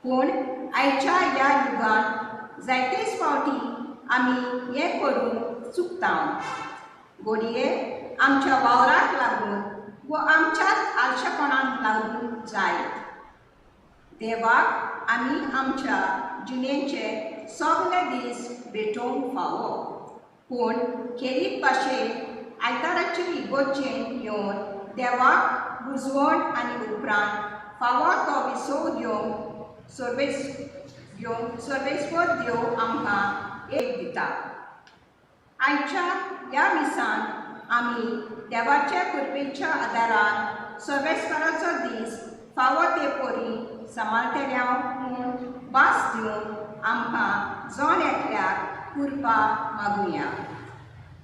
पूण आयच्या ह्या युगांत जायतेच फावटी आमी हें करूंक चुकता. घडये आमच्या वावराक लागून व आमच्याच आळशेपणाक लागून जायत. देवाक आमी आमच्या जिणेचे सगळे दीस भेटोवंक फावो, पूण खेरीत भाशेन आयताराचे इगोर्जेन येवन देवाक बुजवण आनी उपरांत फावो तो विसव घेवंक सर्वेस्वर देव आमकां एक दिता. आयच्या ह्या मिसान आमी देवाच्या कृपेच्या आदारान सर्वेस्वराचो दीस फावो ते परी सांबाळटले म्हूण भास दिवन आमकां जण एकल्याक कृपा मागुया.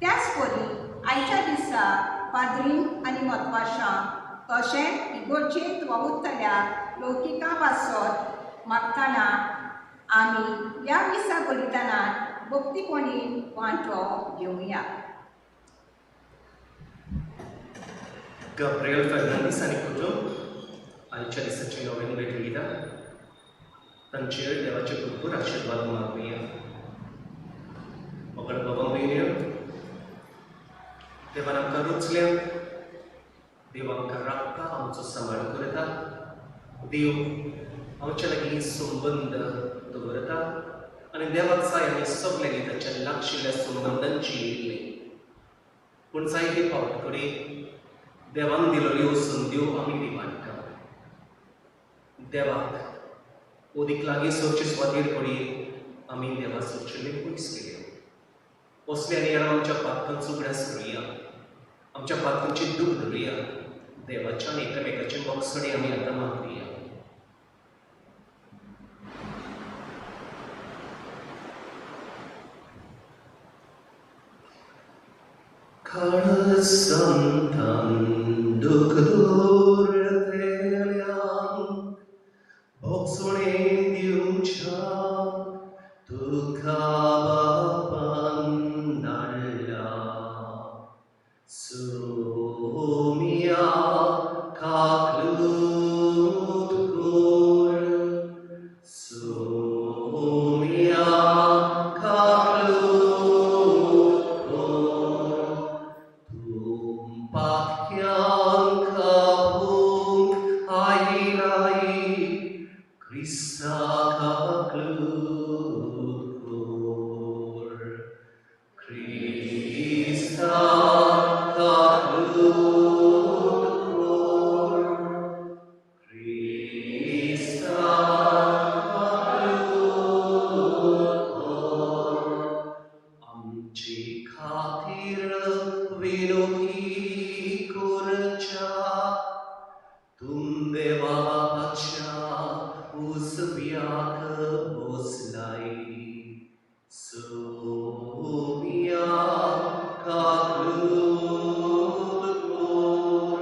त्याच परी आयच्या दिसा पाद्रीन आनी मतवाशांक तशेंच इगोर्जेंत वावुरतल्या लौकिका पासत मागतना आमी ह्या मिसा बलिदानात भक्तीपणी वांटो घेवया. गब्रियल फर्नांडीस आनी कुटुंब आयच्या दिसाची नोवेन भेटयता. तांचेर देवाचे भरपूर आशिर्वाद मागुया. मोगाळ बाबा भयण्यो, देवान आमकां रुचल्या, देव आमकां राखता, आमचो सांबाळ करता. देव आमच्या लागीं संबंद दवरता आनी देवाक जाय आमी सगल्यांनी ताच्या लागशिल्ल्या संबंदांची येयल्ली. पूण जायते फावट कडेन देवान दिल्ल्यो संद्यो आमी दिवाडटा. देवाक ओदीक लागीं सरचे सुवातेर कडेन आमी देवा सरचेले पयस केले. असले आनी हेर आमच्या पातकांचो उगडास करुया, आमच्या पातकांची दूख धरुया. देवाच्या आनी एकामेकाचे मोगसणे आमी आतां मागुया. काळसंतान दुख दूर भोगसणे दिवच्या तुका बापान धाडला. सोमिया काकलूत कर, सोमिया काकलूत कर, तुंपाक्यान खावंक आयलाय क्रिस्ता काकलूत कर, क्रिस्ता काकलूत कर, क्रिस्ता काकलूत कर, आमचे खातीर विनोती करच्या तुम देवाच्या उजव्याक बसलाय. सोमिया काकलूत कर,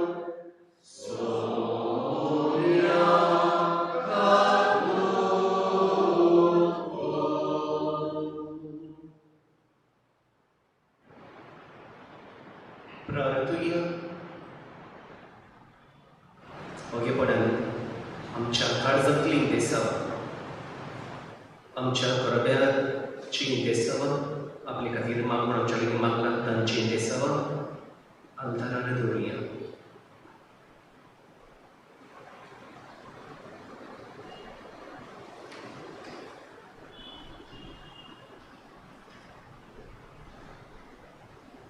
सोमिया काकलूत कर. प्रार्थुया. ओगेपणान आमच्या काळजांतलीं देसावां, आमच्या घराब्याची देसावां, आपले खातीर मागून आमच्या लागीं मागला तांची देसावां आल्तारार दवरुया.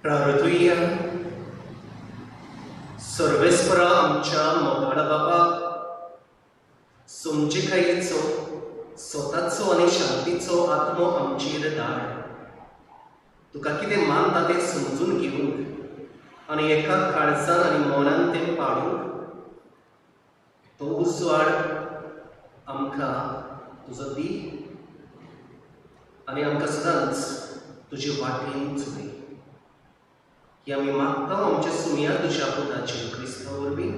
प्रार्थुया. सर्वेस्परा आमच्या मोगाळ बाबा, समजिकायेचो, स्वताचो आनी शांतीचो आत्मो आमचेर धाड. तुका कितें मानता तें समजून घेवंक आनी एका काळजान आनी मनान तें पाडूंक तो उजवाड आमकां तुजो दी आनी आमकां सदांच तुजे वाटेन चलय. ही आमी मागता आमच्या सुमया तुज्या पुताचे क्रिस्ता वरवीं.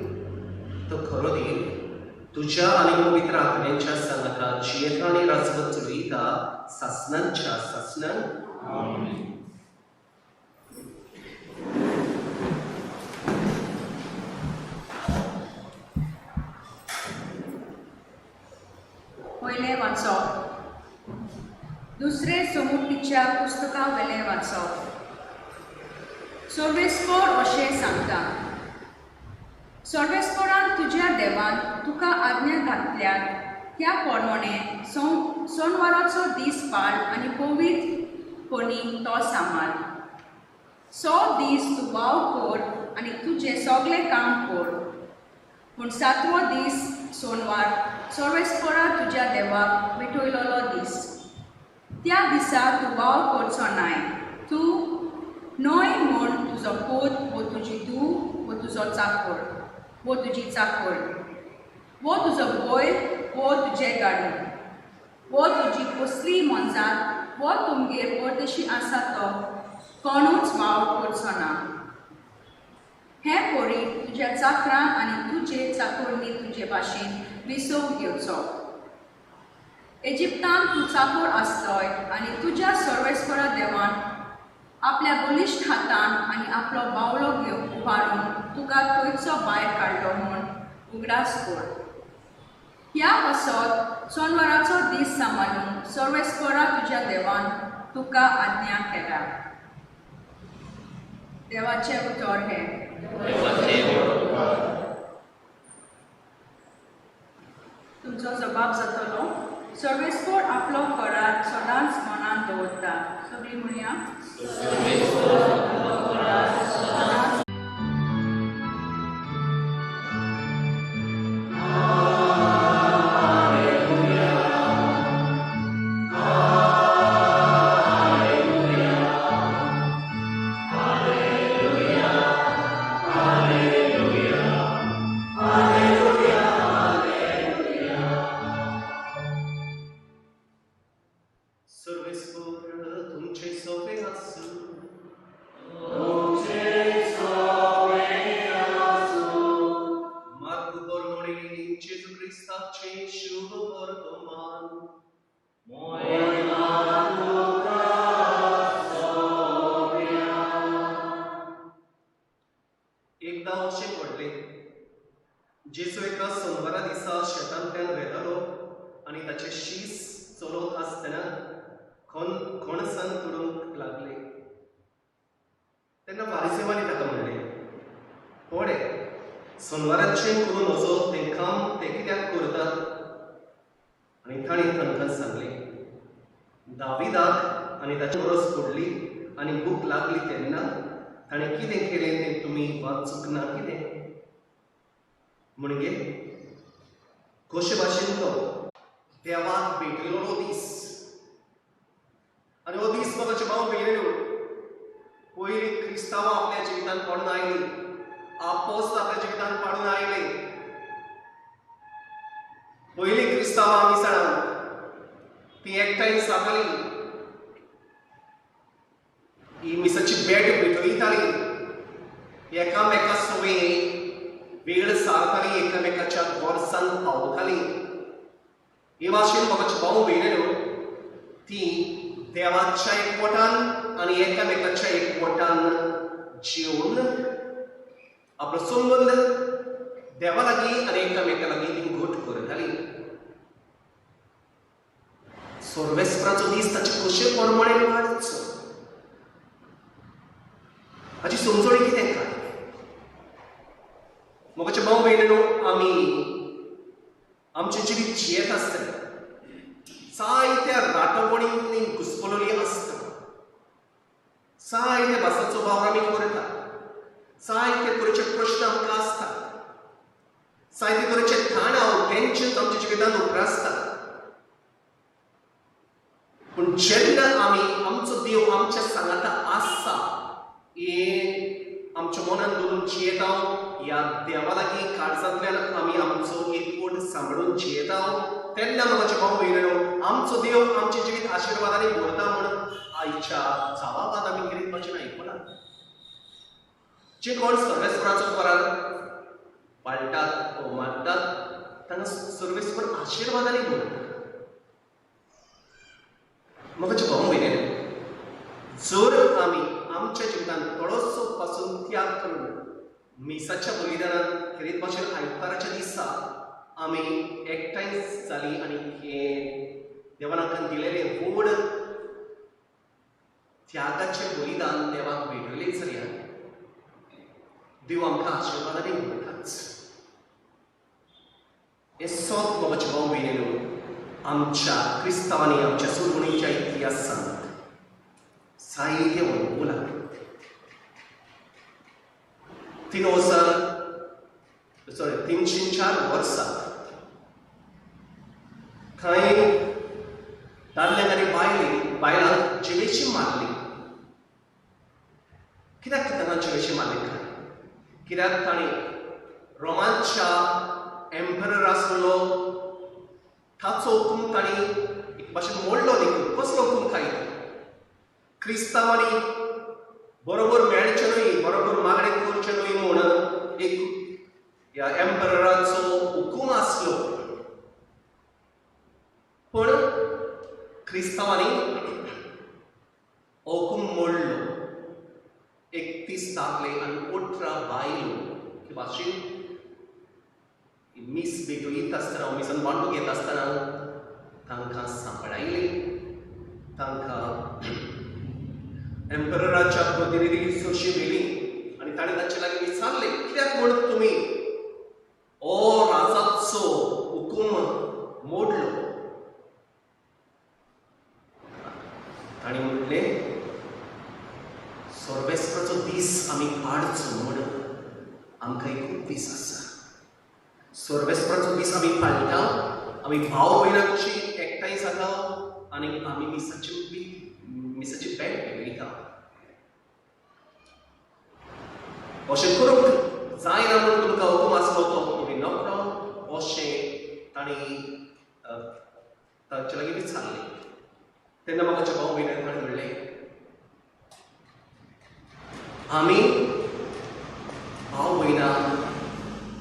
तो खरो देव तुज्या आनी पवित्र आत्म्यांच्या सांगाता जियेता आनी राजवत चलयता सासनांच्या सासनान. पयलें पुस्तका वेलें वाचप. सर्वेस्पोर अशें सांगता, सर्वेस्पोरान तुज्या देवान तुका आज्ञा घातल्यात त्या प्रमाणे सोनवाराचो दीस पाळ आनी पवित्रपणी तो सांबाळ. 100 दीस तूं वाव कर आनी तुजें सगळें काम कर, पूण 7वो दीस सोनवार सर्वेस्पोरा तुज्या देवाक भेटयलेलो दीस. त्या दिसा तूं वाव करचो नाय. तूं न्हय म्हूण तुजो पूत वो तुजी धूव वो तुजो चाकर वो तुजी चाकर वो तुजो बैल वो तुजें गाडू वो तुजी कसलीय मोनजात वो तुमगेर परदेशी आसा तो कोणूच वाव करचो ना. हे परी तुज्या चाकरां आनी तुजे चाकरणी तुजे भाशेन विसव घेवचो. इजिप्तांत तूं चाकर आसलोय आनी तुज्या सर्वेस्परा देवान आपल्या बलिश्ट हातान आनी आपलो बावलो घेवन उबारून तुका थंयचो भायर काडलो म्हूण उगडास कर. ह्या पासत सोनवाराचो दीस सांबाळून सर्वेस्परा तुज्या देवान तुका आज्ञा केल्या. देवाचें उतर हें. तुमचो जबाब जातलो. सर्वेस्पोर आपलो करार सदांच मनांत दवरता. सगळीं म्हणया. सर्वेस्पोर तुमचे सोबे आसूं. मार्कू प्रमाणे जेजू क्रिस्ताचे शुभ वर्तमान. एकदां अशें घडलें, जेजू एका सोमवारा दिसा शेतांतल्यान वेतालो आनी ताचे शीस चलत आसतना कणसां तोडूंक लागले. तेन्ना फारिसेवांनी ताका म्हणलें, पळय, सोनवाराचें करूं नजो तें काम ते कित्याक करतात? आनी तांणी तांकां सांगलें, दाविदाक आनी ताची गरज पडली आनी भूक लागली तेन्ना ताणें कितें केलें तें तुमी वाचूंक ना कितें? म्हणजे कशे भाशेन तो देवाक भेटलेलो दीस. आनी हो दीस मोगाचे भाव भयणीनो, पयलीं क्रिस्तांवां आपल्या जिवितांत पाडून आयलीं, आपोस्त आपल्या जिवितांत पाडून आयले. पयलीं क्रिस्तांवां आमी जाणां ती एकठांय जाताली, ही मिसाची भेट भेटयताली, एकामेका सोवे वेळ सारताली, एकामेकाच्या गरजांक पावताली. हे भाशेन मोगाचे भाव भयणीनो, ती देवाच्या एकवटान आनी एकामेकाच्या एकवटान जेवन आपलो संबंद देवा लागीं आनी एकामेका लागीं ती घट करताली. सर्वेस्पराचो दीस ताचे कशे प्रमाणे वाडचो हाची समजणी कितें काय? मोगाचे भाव भयणीनो, आमी आमचें जिवीत जियेत आसतलें जायत्या राटवणींनी घुस्पलोली आसता, जायते भासाचो वावर आमी करता, जायते तरेचे प्रश्न आमकां आसतात, जायते तरेचे ताणाव टेन्शन आमच्या जिवितांत उप्रासता. पूण जेन्ना आमी आमचो देव आमच्या सांगाता आसा हे आमच्या मनान दवरून जियेता, ह्या देवा लागीं काळजांतल्यान आमी आमचो एकवट सांबाळून जियेता, तेन्ना मोगाचे भाव भयणीनो, आमचो देव आमचें जिवीत आशिर्वादांनी भरता म्हूण आयच्या जवाबांत आमी कितें भाशेन आयकलां. जे कोण सर्वेस्पराचो करार पाळटात ओ मानतात तांकां सर्वेस्पर आशिर्वादांनी भरता. मोगाचे भाव भयणीनो, जर आमी आमच्या जिवितांत थोडोसो पासून त्याग करून मिसाच्या बलिदानान खेरीत भाशेन आयताराच्या दिसा आमी एकठांय जाली आनी हे देवान आमकां दिलेलें व्हड त्यागाचें बलिदान देवाक भेटयलें जाल्यार देव आमकां आशिर्वादांनी भरताच. हें सोत मोगाचे भाव भयणीनो आमच्या क्रिस्तांवांनी आमच्या सोडवणीच्या इतिहासांत जायतें अणभवलां. 304 वर्सां थंय दादल्यांक आनी बायलांक जिवेशी मारली. कित्याक तांकां जिवेशी मारली काय? कित्याक तांणी रोमांच्या एम्परर आसलो ताचो हुकूम तांणी एक भाशेन मोडलो देखून. कसलो हुकूम काय? क्रिस्तांवांनी बरोबर मेळचें न्हय, बरोबर मागणें करचें न्हय म्हूण एक ह्या एम्परराचो हुकूम आसलो. पूण क्रिस्तांवांनी हुकूम मोडलो. 31 दादले आनी 18 बायलो हे भाशेन मीस भेटयत आसतना, मिसान वांटूंक येता आसतना तांकां सांपडायली. तांकां एम्परराच्या प्रतिनिधी सरशी व्हेली आनी ताणें तांचे लागीं विचारलें, कित्याक म्हूण तुमी हो राजाचो हुकूम मोडलो? ताणें म्हणलें, सर्वेस्पराचो दीस आमी पाळचो म्हूण आमकां एकूच दीस आसा. सर्वेस्पराचो दीस आमी पाळटा, आमी भाव भयणां कशी एकठांय जाता आनी आमी मिसाची भेट भेटयता. अशें करूंक जायना म्हूण तुमकां हुकूम आसलो तो तुमी नकळो अशें तांणी तांचे लागीं विचारलें. तेन्ना म्हाका भाव भयणां ताणें म्हणलें, आमी भाव भयणां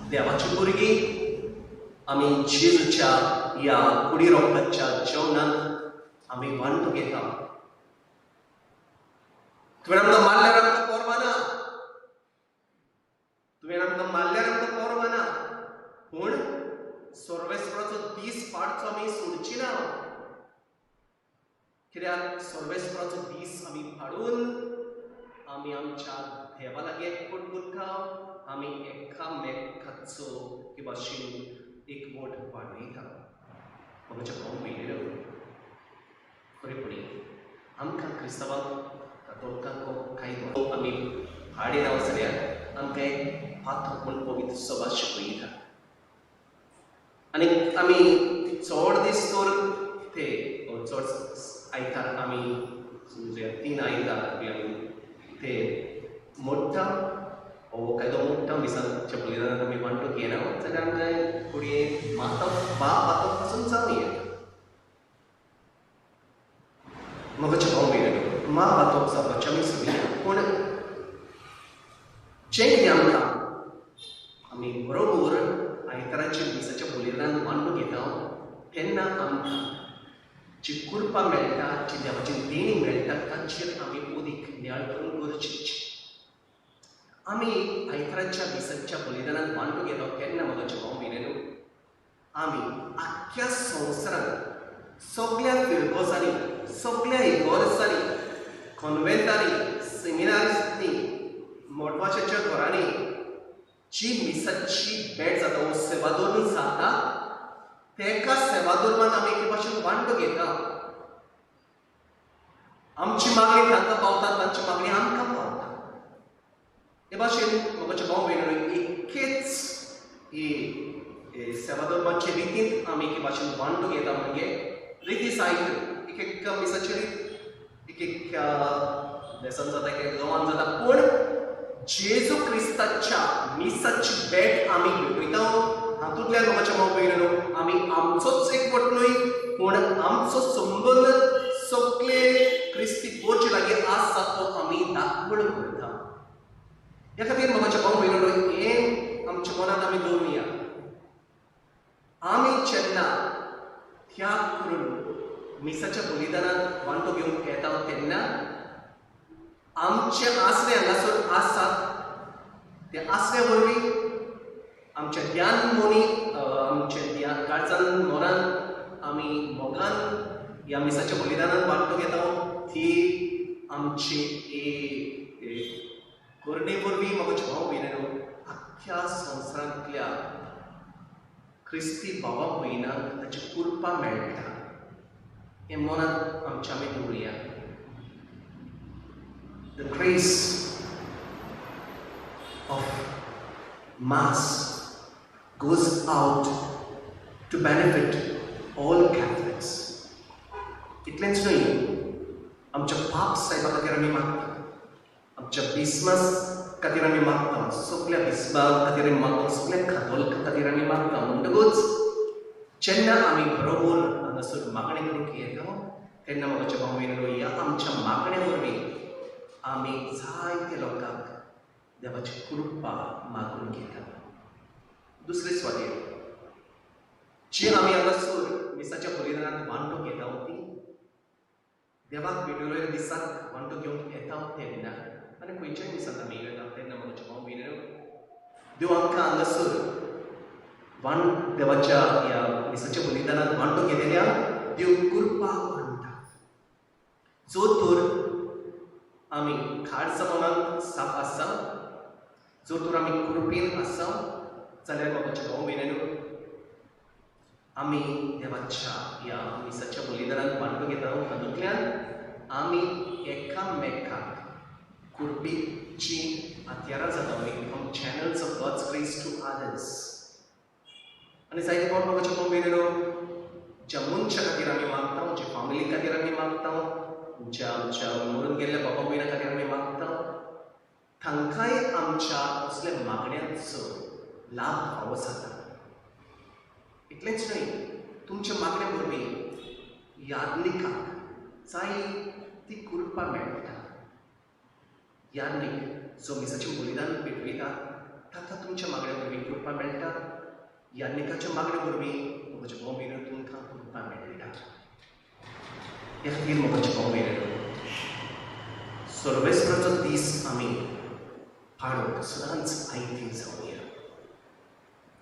देवाची भुरगीं, आमी जेजूच्या ह्या कुडी रोगताच्या जेवणांत आमी वांटो घेता. तुवें आमकां मारल्यार आमकां पर्वा ना, तुवें आमकां मारल्यार आमकां पर्वा ना, पूण सर्वेस्पराचो दीस पाडचो आमी सोडची ना. कित्याक सर्वेस्पराचो दीस आमी पाडून आमी आमच्या देवा लागीं एकवट उरता, आमी एकामेकाचो हे भाशेन एकवट वाडयता. म्हज्या भाव भयणीनो, खरेपणी आमकां क्रिस्तांवांक कातोलिकांक कायदो आमी हाडिना जाल्यार आमकां एक पात्र म्हूण पवित्र सभा शिकयता. आनी आमी चड दीस तर ते चड आयतार आमी समजुया 3 आयतार बी आमी ते मोडटा, हो कायदो मोडटा. मिसांच्या बलिदानाक आमी वांटूंक येना जाल्यार आमकां घडये मातप बाप पासून जावं येता. म्हज्या भाव भयणीनो, मा पातप जावपाचें आमी सोडया, पूण जें कितें आमकां आमी बरोबर आयताराच्या मिसाच्या बलिदानान वांटूंक घेता तेन्ना आमकां जी कृपा मेळटा, जी देवाची देणी मेळटा ताचेर आमी अदीक नियाळ करूंक गरजेची. आमी आयताराच्या मिसाच्या बलिदानान वांटूंक घेता तेन्ना म्हज्या भाव भयणीनो, आमी आख्ख्या संवसारांत सगळ्या फिरगोजांनी, सगळ्या इगोर्जांनी, कॉन्वेंटांनी, सेमिनार्यांनी, मोटवाच्या घरांनी जी मिसाची भेट जाता वो सेवादोरून जाता तेका सेवादोरमान आमी एके भाशेन वांटो घेता. आमची मागणी तांकां पावता, तांची मागणी आमकां पावता. हे भाशेन म्हज्या भाव भयणीनो, एकेच ही सेवादोरमाचे रितींत आमी एके भाशेन वांटो घेता. म्हणजे रिती साहित्य एक एक मिसाची रीत एक एक देसान जाता, एक एक गांवान जाता, पूण जेजू क्रिस्ताच्या मिसाची भेट आमी भेटयता. हातूंतल्यान म्हज्या भाव भयणीनो आमी आमचोच एकवट न्हय पूण आमचो संबंद सगळे क्रिस्ती गोरचे लागीं आसा तो आमी दाखवण करता. ह्या खातीर म्हज्या भाव भयणीनो, हें आमच्या मनांत आमी दवरुया. आमी जेन्ना त्याग करून मिसाच्या बलिदानात वांटो घेवंक येता तेन्ना आमचे आसरे हांगासर आसात, त्या आसऱ्या वरवीं आमच्या ध्यान मोनी, आमच्या ध्यान काळजान मनान आमी मोगान ह्या मिसाच्या बलिदानान वांटो घेता. ती आमचे ए करणे वरवीं म्हाका भाव भयणांनो आख्ख्या संवसारांतल्या क्रिस्ती भावा भयणांक ताची कृपा मेळटा हें मनांत आमच्या आमी दवरुया. The grace of Mass goes out to benefit all Catholics. इतलेंच न्हय, आमच्या पाप सायबा खातीर आमी मागता, आमच्या बिस्मा खातीर आमी मागता, सगल्या बिस्मा खातीर आमी मागता, सगल्या कातोलिका खातीर आमी मागता. म्हणटकूच जेन्ना आमी बरोबर हांगासर मागणें करूंक येता तेन्ना म्हाका भाव भयणींनो, ह्या आमच्या मागण्या वरवीं आमी जायते लोकांक देवाची कृपा मागून घेता. दुसरे सुवातेर जी आमी हांगासर मिसाच्या बलिदानात वांटो घेता ती देवाक भेटवलेल्या दिसाक वांटो घेवंक येता तेन्ना आनी खंयच्याय दिसाक आमी येता तेन्ना म्हाका भाव भयणींनो, देव आमकां हांगासर वाण देवाच्या ह्या मिसाच्या बलिदानात वांटो घेतल्या देव कृपा वांटा. जो तर आमी खाड मनान साफ आसा, जर तर आमी कृपेन आसा जाल्यार म्हाका भाव भयणींनो, आमी देवाच्या ह्या मिसाच्या बलिदानात वांटो घेता. तातूंतल्यान आमी एकामेकाक कृपेची हत्यारां जाता. We become channels of God's grace to others. आनी जायते फावट म्हाका भाव भयणींनो, ज्या मनशा खातीर आमी मागता, ज्या फामिली खातीर आमी मागता, ज्या आमच्या मरून गेल्ल्या बाबा भयणा खातीर आमी मागता, तांकांय आमच्या असल्या मागण्यांचो लाभ फावो जाता. इतलेंच न्हय, तुमच्या मागण्या वरवीं याज्ञिकाक जाय ती कृपा मेळटा. याज्ञिक जो मिसाचें बलिदान पेटयता ताका तुमच्या मागण्या वरवीं कृपा मेळटा. याज्ञिकाच्या मागण्या वरवीं म्हज्या भाव भयणींनो, तुमकां कृपा मेळटा. ह्या खातीर म्हज्या भाव भयणींनो, सर्वेस्पराचो दीस आमी पाळूंक सदांच आयती जावया.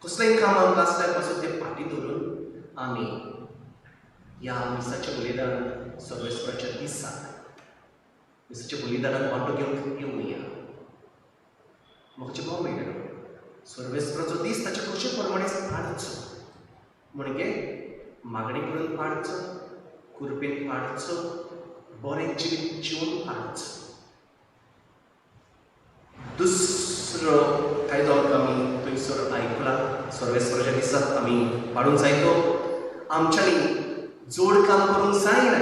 कसलेंय काम आमकां आसल्यार पासून तें फाटीं धरून आमी ह्या मिसाच्या बलिदान सर्वेस्पराच्या दिसाक मिसाच्या बलिदानात वांटो घेवंक येवया. म्हजे भाव भयणींनो, सर्वेस्पराचो दीस ताचे कशे प्रमाणे पाळचो म्हणजे मागणी करून पाळचो, कृपेन पाळचो, बरें जिवीत जिवन पाळचो. दुसरो कायदो आमी थंयसर आयकला, सर्वेस्पराच्या दिसाक आमी पाळूंक जाय तो आमच्यांनी जोड काम करूंक जायना.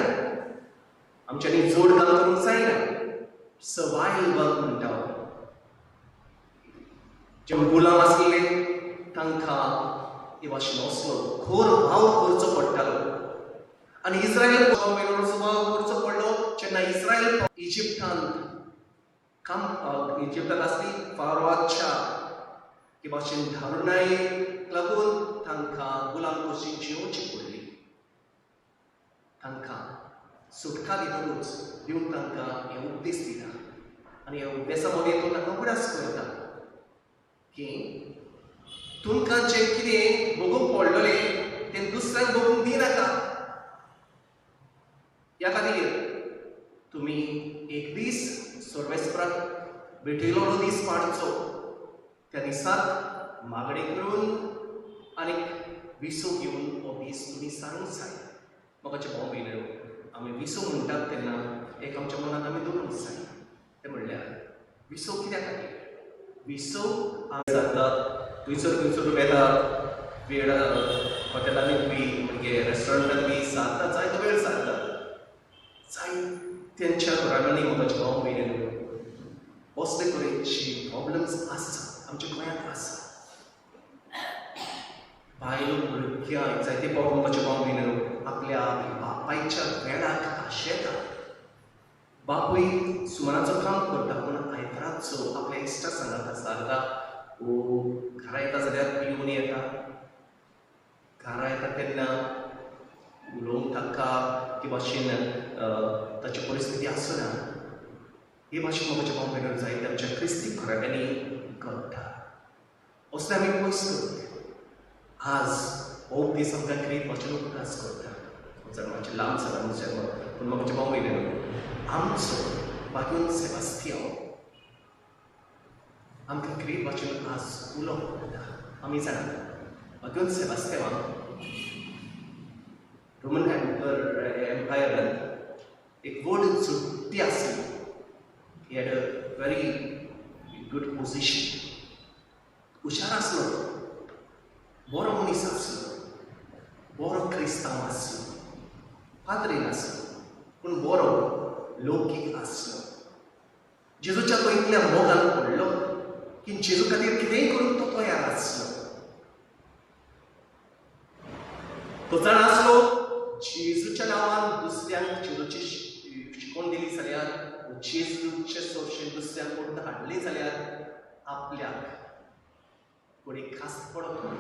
आमच्यांनी जोड काम करूंक जायना, सर्वायल वर्क म्हणटा. जे गुलाम आसले तांकां हे भाशेन असलो खोर वावर करचो पडटालो आनी इस्रायल वावर करचो पडलो जेन्ना इस्रायल इजिप्तांत काम इजिप्तांत आसली, फारोवाच्या हे भाशेन धारुणायेक लागून तांकां गुलाम कशी जियोवची पडली. तांकां सुटका दितकूच दिवन तांकां हे उपदेश दिता आनी ह्या उपदेसा मदीं तो तांकां उगडास करता की तुमकां जें कितें भोगूंक पडलेलें तें दुसऱ्यांक भोगूंक दिनाका. ह्या खातीर तुमी एक दीस सर्वेस्पराक भेटयलो दीस पाळचो. त्या दिसाक मागणें करून आनी विसव घेवन हो दीस तुमी सारूंक जाय. मोगाचे भाव भयणींनो, आमी विसव म्हणटात तेन्ना एक आमच्या मनांत आमी दवरूंक जाय, तें म्हणल्यार विसव कित्या खातीर? विसव आमी जातात थंयसर खंयसर वेता वेळ हॉटेलांनी बी म्हणजे रेस्टॉरंटान बी सारता, जायतो वेळ सारता जाय तेंच्या घरांनी. मोगाचे भाव भयणींनो, असले तरेची प्रॉब्लम्स आसा आमच्या गोंयांत आसा. बायलो भुरग्यां जायते फावट मोगाचे भाव भयणींनो आपल्या बापायच्या वेळाक आशेता. बापूय सुमाराचो काम करता पूण आयताराचो आपल्या इश्टा सांगाता सारता ओ घरा येता जाल्यार पिवन येता. घरा येता तेन्ना उलोवंक ताका ते भाशेन ताची परिस्थिती आसना. हे भाशेन मोगाचे भाव भयणींनो जायते आमच्या क्रिस्ती घराब्यांनी घडटा. असलें आमी पयस करूंक आज हो उपदेश आमकां क्रित भाशेन उगडास करता. जर मातशें लांब जाला जन्म पूण मोगाचे भाव भयणींनो, आमचो बागून सेबास्तियांव आमकां क्रीब वाचून आज उलोवप मेळटा. आमी जाणा बागून सेबास्तियांवाक रोमन एम्पायरांत एक व्हड चुट्टी आसली. He had a very good position. हुशार आसलो, बरो मनीस आसलो, बरो क्रिस्तांव आसलो, पाद्रीन आसलो, पूण बरो लौकीक आसलो. जेजूच्या तो इतल्या मोगान पडलो की जेजू खातीर कितेंय करूंक तो तयार आसलो. तो जाणा आसलो जेजूच्या नांवान दुसऱ्यांक जेजूची शिकवण दिली जाल्यार, जेजूचे सोशेन दुसऱ्यांक कोण हाडली जाल्यार आपल्याक कोणी खास पडत ना.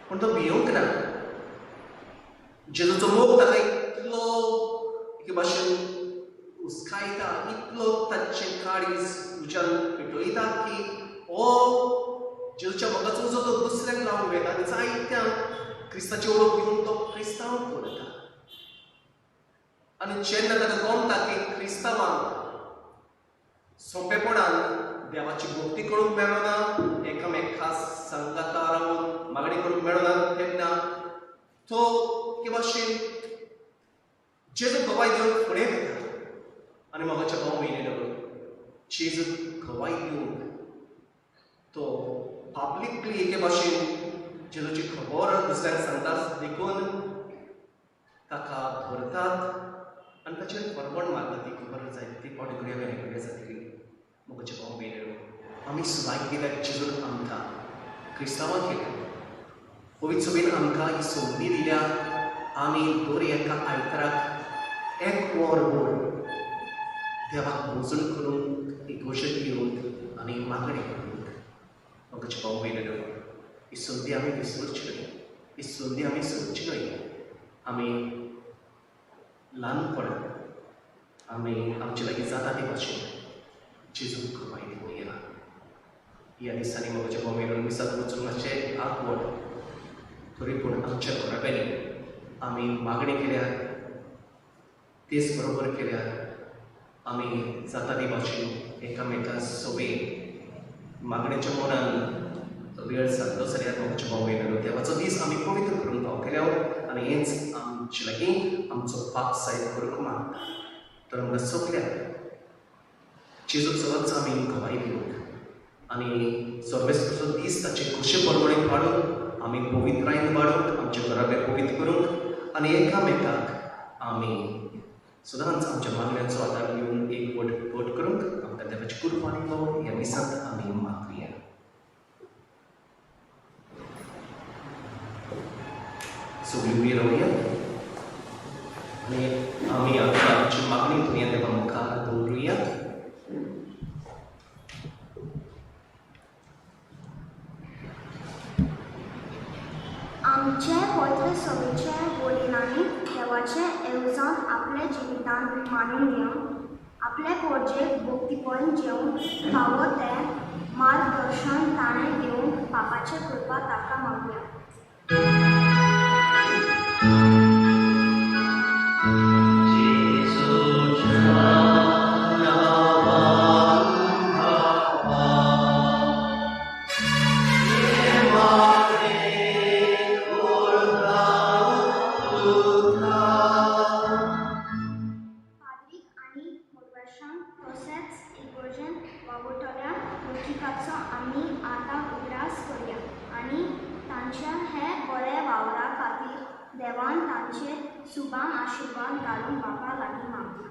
पूण तो भियोंक ना. जेजूचो मोग ताका इतलो एके भाशेन हुस्कायता, इतलो ताचें काळीज उज्यान पेटयता की हो जेजूच्या मोगाचो उजो तो दुसऱ्यांक लावंक वेता आनी जायत्यांक क्रिस्ताची वळख दिवन तो क्रिस्तांव करता. आनी जेन्ना ताका गमता की क्रिस्तांवांक सोंपेपणान देवाची भक्ती करूंक मेळना, एकामेका सांगाता रावन मागणी करूंक मेळना, तेन्ना तो एके भाशेन जेजू गवाय दिवन फुडें वता. आनी मोगाच्या भाव भयणीनो, जेजू गवाय दिवंक तो पब्लिकली एके भाशेन जेजूची खबर दुसऱ्यांक सांगता, देखून ताका धरतात आनी ताचेर फरवण मारतात. ती खबर जाय ती फावटी घडये वेगळी जातली. मोगाचे भाव भयणीनो, आमी सुद्दां कित्याक जेजून आमकां क्रिस्तांवां केल्या, पवित्र सभेन आमकां ही संदी दिल्या, आमी दर एका आयताराक एक वर भर देवाक भोजन करूंक, इगर्जेंत येवंक आनी मागणें करूंक. मोगाचे भाव भयणीनो, ही संदी आमी विसरची न्हय, ही संदी आमी सोडची न्हय. आमी ल्हानपणान आमी आमचे लागीं जाता ते भाशेन जेजूक गवाय दिवया. ह्या दिसांनी मोगाचे भाव भयणीनो, मिसाक वचूंक मातशें आकवड, तरी पूण आमच्या घराब्यांनी आमी मागणी केल्यार, तेच बरोबर केल्यार, आमी जाता ती भाशेन एकामेका सोबे मागणेच्या मनान वेळ सारलो जाल्यार मोगाचे भाव भयणीनो, देवाचो दीस आमी पवित्र करूंक पावतले आनी हेंच आमचे लागीं आमचो पाप सायब करूंक मागता. तर आमकां सगळ्यांक जेजूक सदांच आमी गवाय दिवंक आनी सर्वेस्पराचो दीस ताचे खोशे प्रमाणे पाडूंक, आमी पवित्रायेन वाडूंक, आमचे घराबे पवित्र करूंक आनी एकामेकाक आमी सदांच आमच्या मागण्यांचो आदार घेवन एक वट घट करूंक आमकां देवाची कृपा आनी पावो ह्या मिसांत आमी मागया. सगळीं उबी रावया आनी आमी आतां आमची मागणी तुमी देवा मुखार दवरुया. आमचे पवित्र सभेचे वडिलांनी देवाचें येवजण आपल्या जिवितांत मानून घेवन आपले पोरजेक भक्तीपण जेवंक फावो तें मार्गदर्शन ताणें दिवंक पापाचे कृपा ताका मागया. पाद्रीक आनी मोडवेशांक तशेंच इगर्जेंत वावुरतल्या मुखिकाचो आमी आतां उगडास करया आनी तांच्या हे बरे वावरा खातीर देवान तांचेर सुभान आशिर्वाद घालूंक बापा लागीं मागया.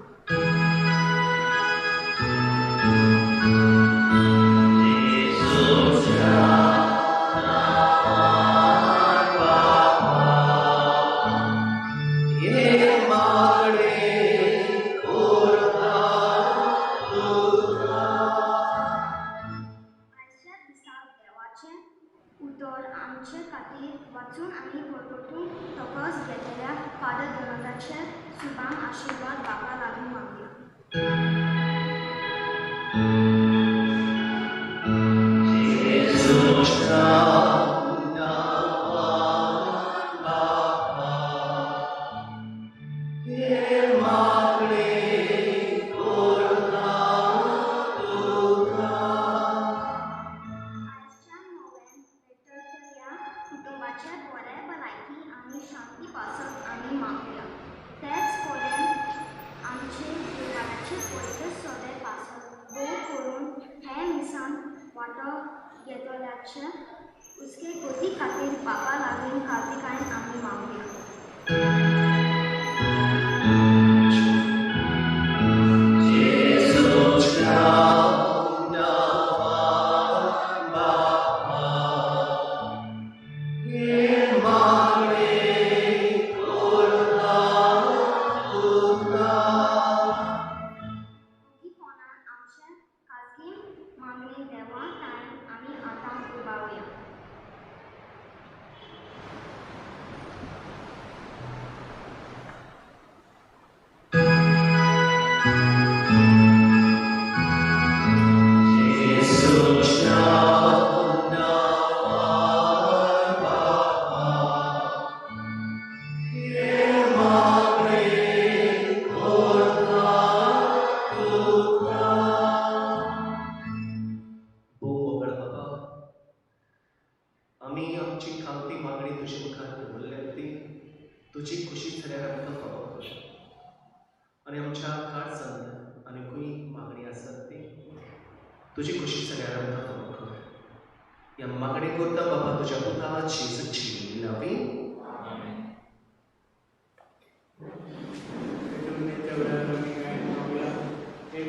आयच्या दिसाक देवाचें उतर आमचे खातीर वाचून आनी परतून तकस घेतल्या फादर दोनाताचे सुभान आशिर्वाद बापा लागीं मागया. वांटो घेतल्याचे उसके गोती खातीर बापा लागीं कार्तिकायन आमी मागुया. मागणी देवा ताण आमी आतां उबावया. आमी आमची खामती मागणी तुजे मुखार दवरल्या ती तुजी खुशी जाल्यार आमकां फावो कर आनी आमच्या काळजान आनीकूय मागणी आसात ती तुजी खुशी जाल्यार आमकां फावो कर. ह्या मागणी करता बाबा तुज्या पुता जेजूची नांवी.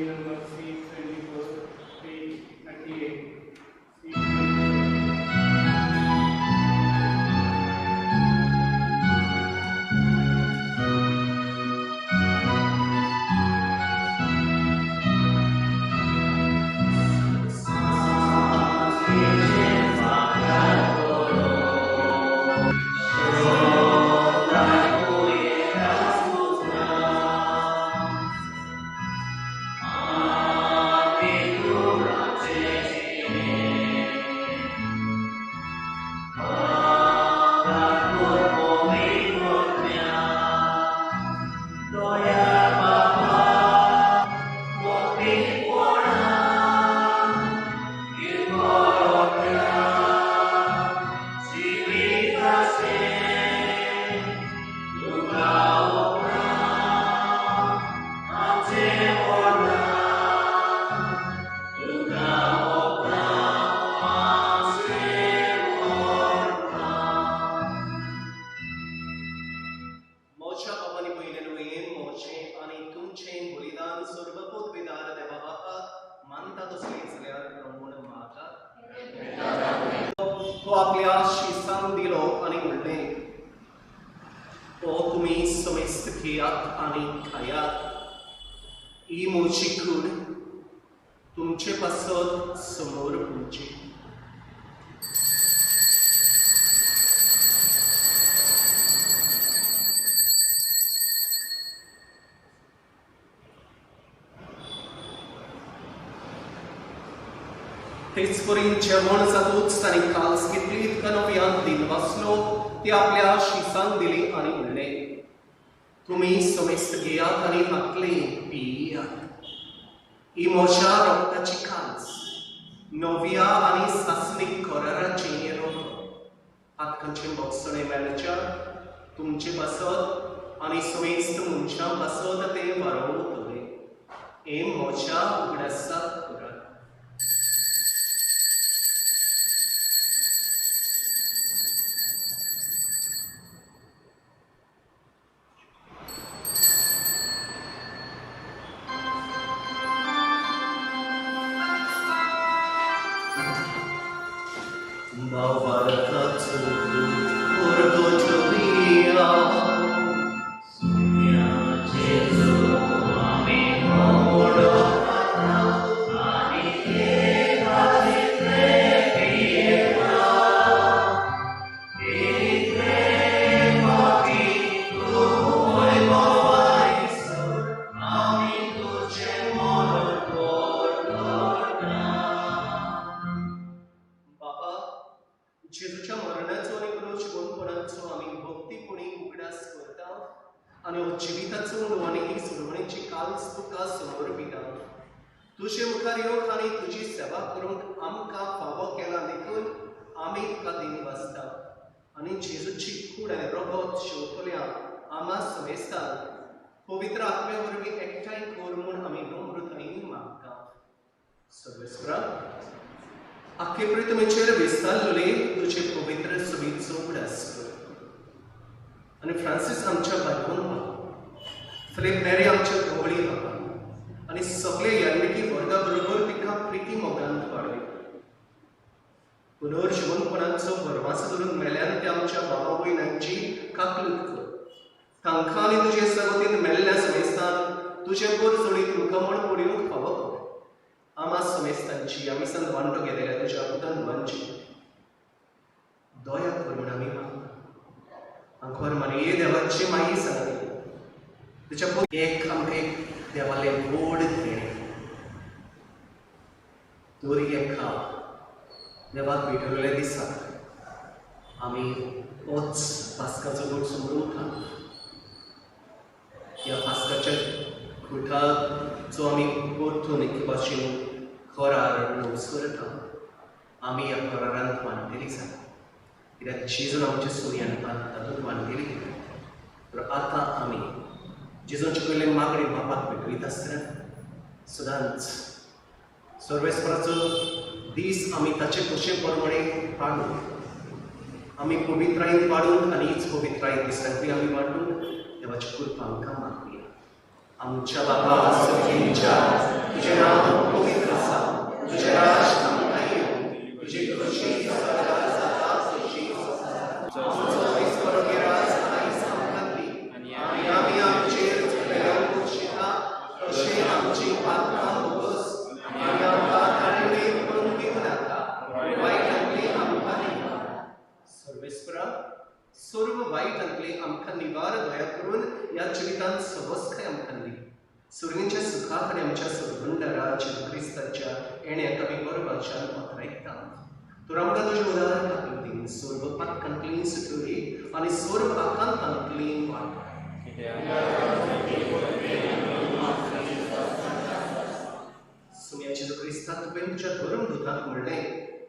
Number C24, page 38. तो आपल्या शिसान दिलो आनी म्हणलें, तो तुमी समेस्त घेयात आनी खायात, ही म्हजी कूड तुमचे पासत समोर पुरची. तेच परीन जेवण जातूच तांणी काल्स घेतली, तिका नव्यान दिन वाचलो, ती आपल्या शिसान दिली आनी म्हणलें, तुमी समेस्त घेयात आनी हातले पियात, ही म्हज्या रक्ताची काल्स नव्या आनी सासणीक कराराचें रगत. हातकांचें बोगसणें मेळच्या तुमचे पासत आनी समेस्त मनशां पासत तें वारोवतलें. हें म्हज्या उगडासाक करात. जेजूच्या मरणाचो आनी पुनर्जिवनपणाचो आमी भक्तीपणी उगडास करता आनी हो जिविताचो आनी ही सुरवणेची काल्स तुका समर्पिता. तुजे मुखार येवंक आनी तुजी सेवा करूंक आमकां फावो केला देखून आमी तुका दिन वाचता आनी जेजूची कूड आनी रगत शेवतल्या आमा समेस्ताक पवित्र आत्म्या वरवीं एकठांय कर म्हूण आमी नम्रतायेन मागता. सर्वेस्परा. आखे प्रितमेचेर विस्तारलेले तुजे पवित्र सुबीचो उडास कर आनी फ्रांसीस आमच्या बायकोन बाबा, फिलीप नेरी आमच्या गवळी बाबा आनी सगळे यान्मिकी वर्गा बरोबर तिका प्रिती मोगांत वाडय. पुनर्जिवनपणाचो भरवास धरून मेल्यान ते आमच्या बाबा वयनांची काकलूत कर. तांकां आनी तुजे सगतीन मेल्ल्या समेस्तान तुजें पोर जोडीत मुखामळ पळोवंक फावो कर. आमा समेस्तांची आमी सान वांटो घेतल्या तुज्या पुतान धुवांची दया कर म्हूण आमी मागता. आंखोर मारये देवाची माई सांगली तुज्या एक आमकां एक देवालें व्हड देणें दर एका देवाक भेटवलेल्या दिसा आमी होच पास्काचो गोट समरूंक. ह्या पास्काच्या खुटाचो आमी परतून एके भाशेन करार नवसरता. आमी ह्या करारांत वांटेली जाता कित्याक जेजून आमच्या सुर्यान तातूंत वांटेली केली. तर आतां आमी जेजून शिकयल्ले मागणी बापाक भेटयता आसतना सदांच सर्वेस्पराचो दीस आमी ताचे कशे प्रमाणे पाळूंक, आमी पवित्रायेन वाडूंक आनी हीच पवित्राय दुसऱ्यांकूय आमी वांटूंक देवाची कृपा आमकां मागुया. आमच्या बाबा सर्गीच्या, तुजें नांव पवित्र आसा, तुजें राज आमकां येवं, तुजी खोशी स्वर्गार जाता तशी आमचो ईश्वर राज आयज आमकां दी आनी आमी आमचेर चुकलेल्यांक पोशिता तशें आमची पातकां भोगोस आनी आमकां ताणें करून दिवं नाका, वायटांतली आमकां निवार. सर्वेस्परा, सर्व वायटांतली आमकां निवार दया करून ह्या जिवितांत सवस्काय आमकां दी. सुर्णीच्या सुखाक आनी आमच्या सरभंडारा जेजू क्रिस्ताच्या येण्याक आमी गर्वाच्यान पात्रायता. तर आमकां तुजें उदार काकलतीन सर्व पातकांतली सुटोरी आनी सर्व आकांतांतली वाट. सुम्या जेजू क्रिस्ता, तुवें तुज्या धर्म दुताक म्हणलें,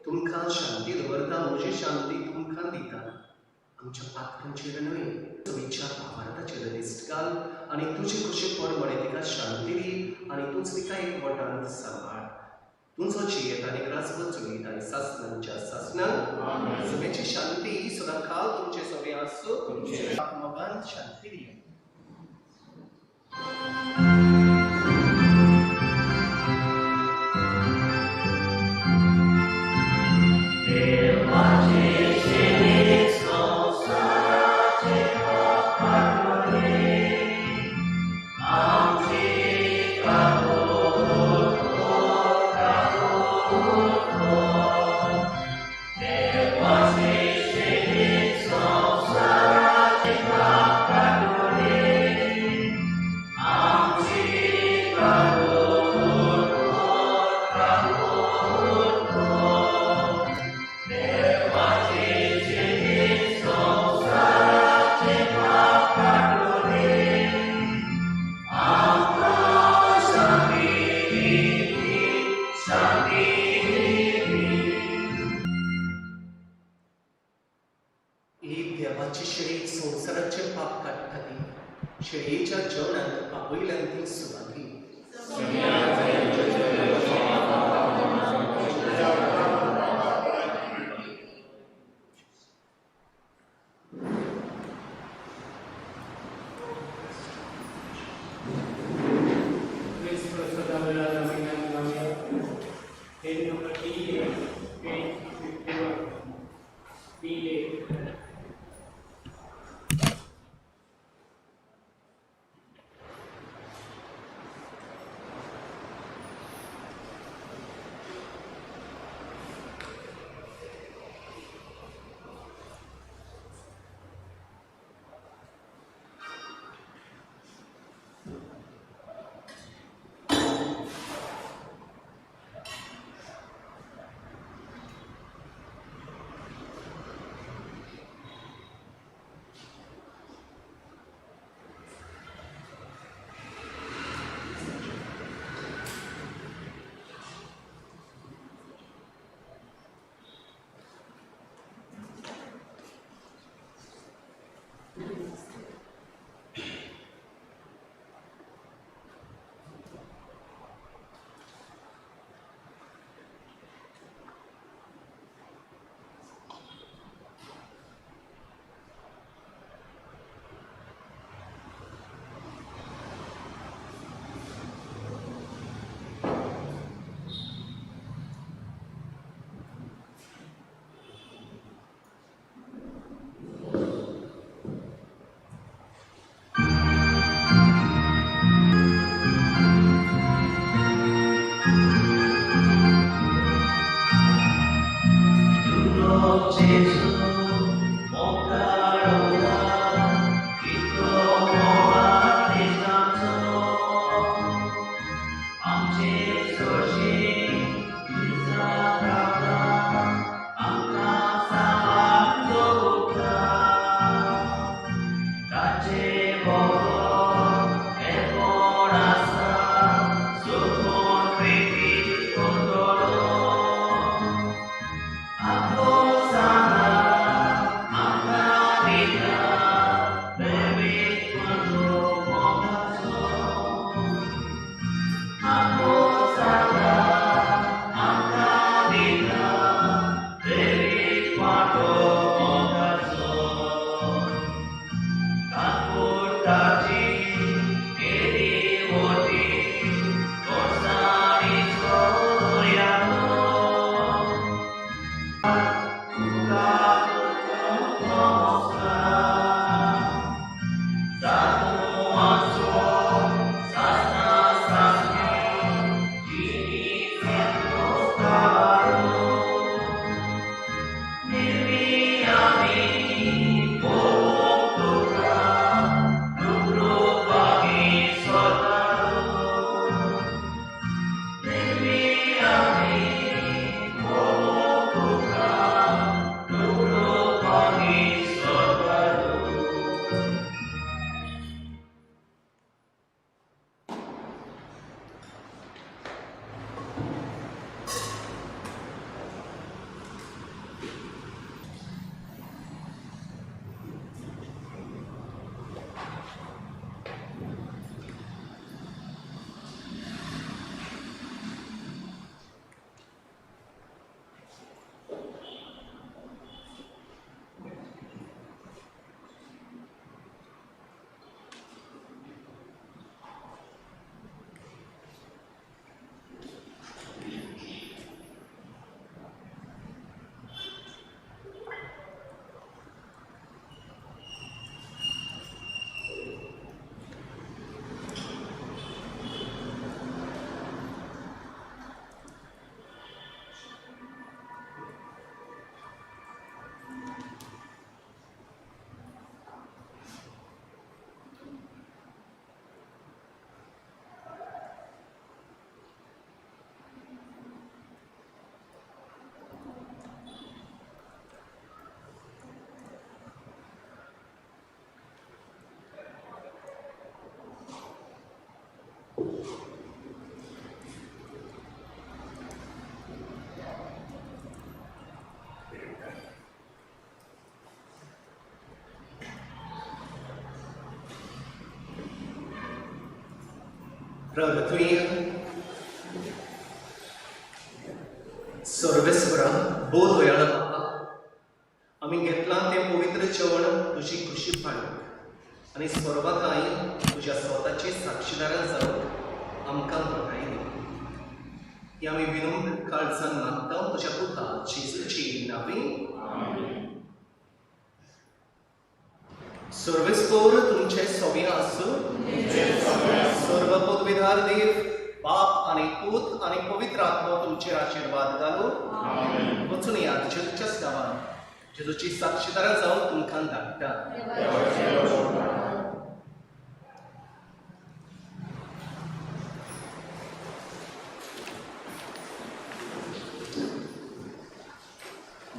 तुमकां शांती दवरता, म्हजी शांती तुमकां दिता. आमच्या पातकांचेर न्हय, तुमच्या भावार्थाचेर दिश्ट घाल आनी तुजे कशे प्रमाणे तिका शांती दी आनी तूंच तिका एक वटांत सांबाळ. तुमचो जियेत आनी राजवत चलयता आनी सासणांच्या सासणांक. सगळ्याची शांती सदां काल तुमचे सगळे आसूं. मोगान शांती दिया. ही देवाची शेळी संवसाराचे पाप काडटा ती शेळयेच्या जेवणांत आपयल्यान ती सुवाती. प्रगतुय सर्वेस्वरा बोध दयाळ बापा, आमी घेतलां तें पवित्र जेवण तुजी खुशी पाडूंक आनी स्वर्गांत तुज्या स्वताची साक्षीदारां जावंक आमकां घटाय दी. ही आमी विनम्र काळजान मागता तुज्या पुता जेजूची नांवी. सर्वेस्पोर तुमचे सोबी आसूं. सर्व पदवीधार देव बाप आनी पूत आनी पवित्र आत्मो तुमचेर आशिर्वाद घालूं. वचून यात जेजूच्याच नांवान जेजूची साक्षीदारां जावन तुमकां धाडटा.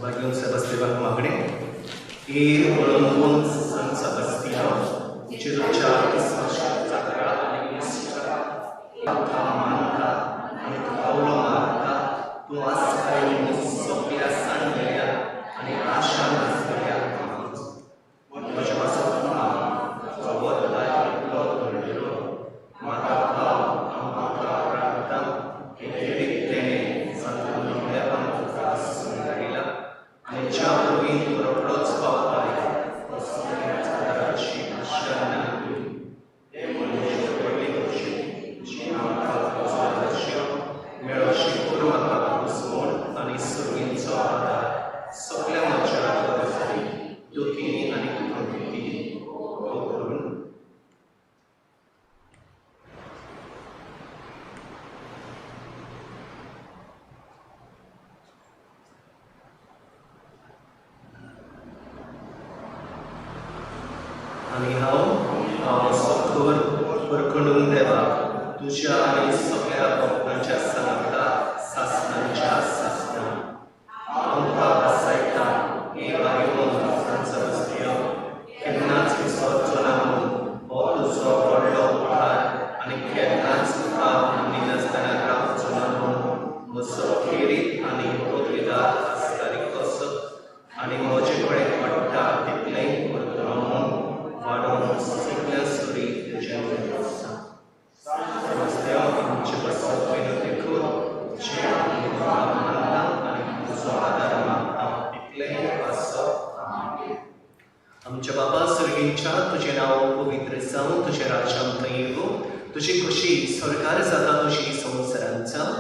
भाग्योन सेबास्तिवाक मागणें एर ओळंबून सन सेबास्तियांव जेजूच्या जात्रा आनी तुका मानता आनी तुका उलो मारता. तूं आसकाय सगळ्या सांडलेल्या आनी आशा नासलेल्या म्हज्या पासत तुका वता इतलो घडलेलो म्हाका पाव हांव तुका राखता. खेरीत तेणें संत तुका सुंदायला आनी ज्या वरवीं तूं रोखडोच पावताय आदाराची आशा ना. मेळोशी करूं म्हाका घुसमोण आनी सुरगींचो आदार सगल्या म्हज्या गरजांनी दुखी आनी कृती करून आनी हांव हांव सखर परखणून देवाक तुज्या आनी सगळ्या भक्तांच्या सांगता सासणांच्या सासणां हांव तुका भासायता हे बायो सन सेबास्तियांव केन्नाच विसरचो ना म्हूण हो तुजो व्हडलो उपकार आनी केन्नाच तुका मानिनासतना रावचो ना म्हूण म्हजो खेरीत आनी पदवीदार आसतारी कसो आनी म्हजे कडेन पडटा तितलेंय करतलो म्हूण वाडोवन सगल्या सुरी तुज्या आसा. सेबास्तियांव आमचे पासत विनंती कर जें आमी तुका मानता आनी तुजो आदार मागता तितलेंय आसप. आमच्या बाबा सर्गींच्या तुजें नांव पवित्र जावं, तुजें राज्य आमकां येवं, तुजी खुशी स्वर्गार जाता तुजी संवसारांत जावं.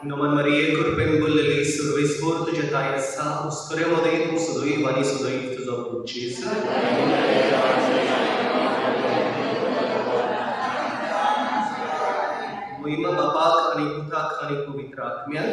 नमन मरिये, कृपेन भरलेली सर्वेस्पोर तुज्या ठांय आसा उस्तुरे मदें तूं सदैव आनी सदैव तुजो पूत जेजू. महिमा बापाक आनी पुताक आनी पवित्र आत्म्याक.